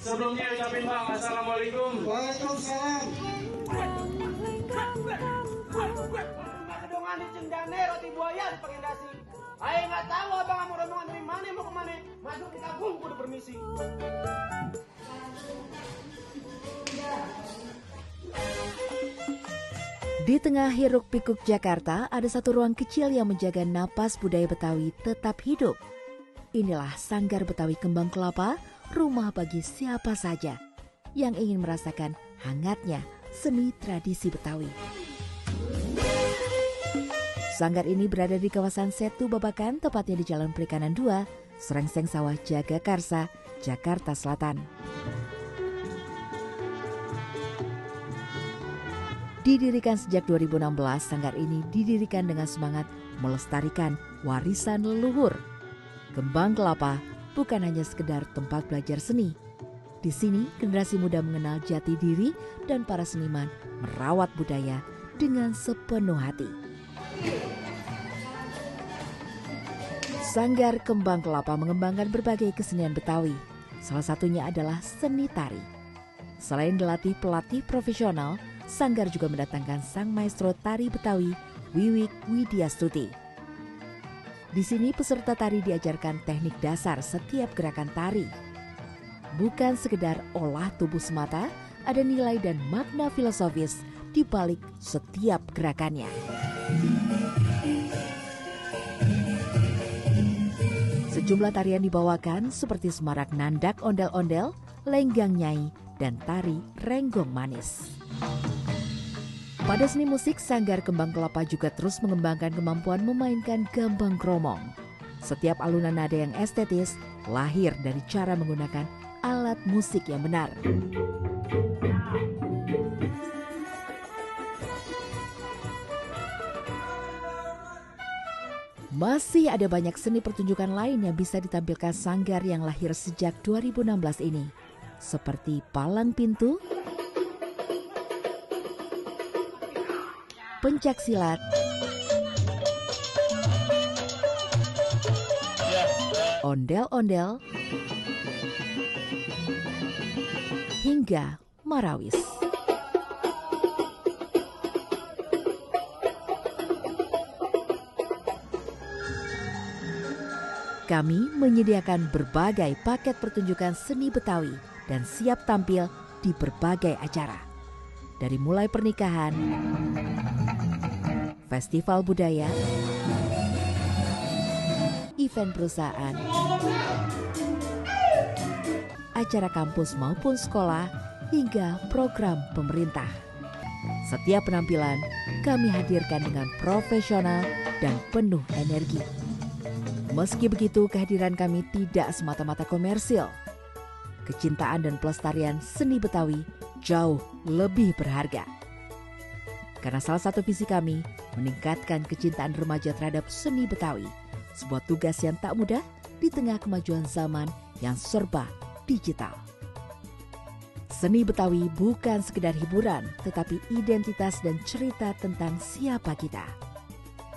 Sebelumnya ucapin Bang, Assalamualaikum. Waalaikumsalam. Kedongan di cendane roti buaya dipakai nasi. Ayo nggak tahu abang kamu rombongan dari mana mau kemana? Masuk di kampung kudu permisi. Di tengah hiruk pikuk Jakarta, ada satu ruang kecil yang menjaga napas budaya Betawi tetap hidup. Inilah Sanggar Betawi Kembang Kelapa, rumah bagi siapa saja yang ingin merasakan hangatnya seni tradisi Betawi. Sanggar ini berada di kawasan Setu Babakan, tepatnya di Jalan Perikanan 2, Srengseng Sawah, Jagakarsa, Jakarta Selatan. Didirikan sejak 2016, sanggar ini didirikan dengan semangat melestarikan warisan leluhur. Kembang Kelapa bukan hanya sekedar tempat belajar seni. Di sini, generasi muda mengenal jati diri dan para seniman merawat budaya dengan sepenuh hati. Sanggar Kembang Kelapa mengembangkan berbagai kesenian Betawi. Salah satunya adalah seni tari. Selain dilatih pelatih profesional, Sanggar juga mendatangkan sang maestro tari Betawi, Wiwik Widyastuti. Di sini peserta tari diajarkan teknik dasar setiap gerakan tari. Bukan sekedar olah tubuh semata, ada nilai dan makna filosofis di balik setiap gerakannya. Sejumlah tarian dibawakan seperti Semarak Nandak Ondel-Ondel, Lenggang Nyai, dan tari Renggong Manis. Pada seni musik, Sanggar Kembang Kelapa juga terus mengembangkan kemampuan memainkan gambang kromong. Setiap alunan nada yang estetis lahir dari cara menggunakan alat musik yang benar. Masih ada banyak seni pertunjukan lain yang bisa ditampilkan Sanggar yang lahir sejak 2016 ini. Seperti palang pintu, pencak silat, ondel-ondel, hingga marawis. Kami menyediakan berbagai paket pertunjukan seni Betawi dan siap tampil di berbagai acara. Dari mulai pernikahan, festival budaya, event perusahaan, acara kampus maupun sekolah, hingga program pemerintah. Setiap penampilan kami hadirkan dengan profesional dan penuh energi. Meski begitu, kehadiran kami tidak semata-mata komersil. Kecintaan dan pelestarian seni Betawi jauh lebih berharga. Karena salah satu visi kami meningkatkan kecintaan remaja terhadap seni Betawi, sebuah tugas yang tak mudah di tengah kemajuan zaman yang serba digital. Seni Betawi bukan sekedar hiburan, tetapi identitas dan cerita tentang siapa kita.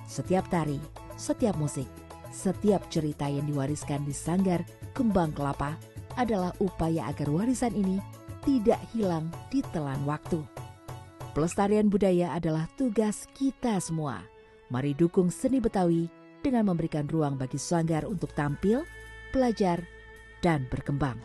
Setiap tari, setiap musik, setiap cerita yang diwariskan di Sanggar Kembang Kelapa adalah upaya agar warisan ini tidak hilang di telan waktu. Pelestarian budaya adalah tugas kita semua. Mari dukung seni Betawi dengan memberikan ruang bagi Sanggar untuk tampil, belajar, dan berkembang.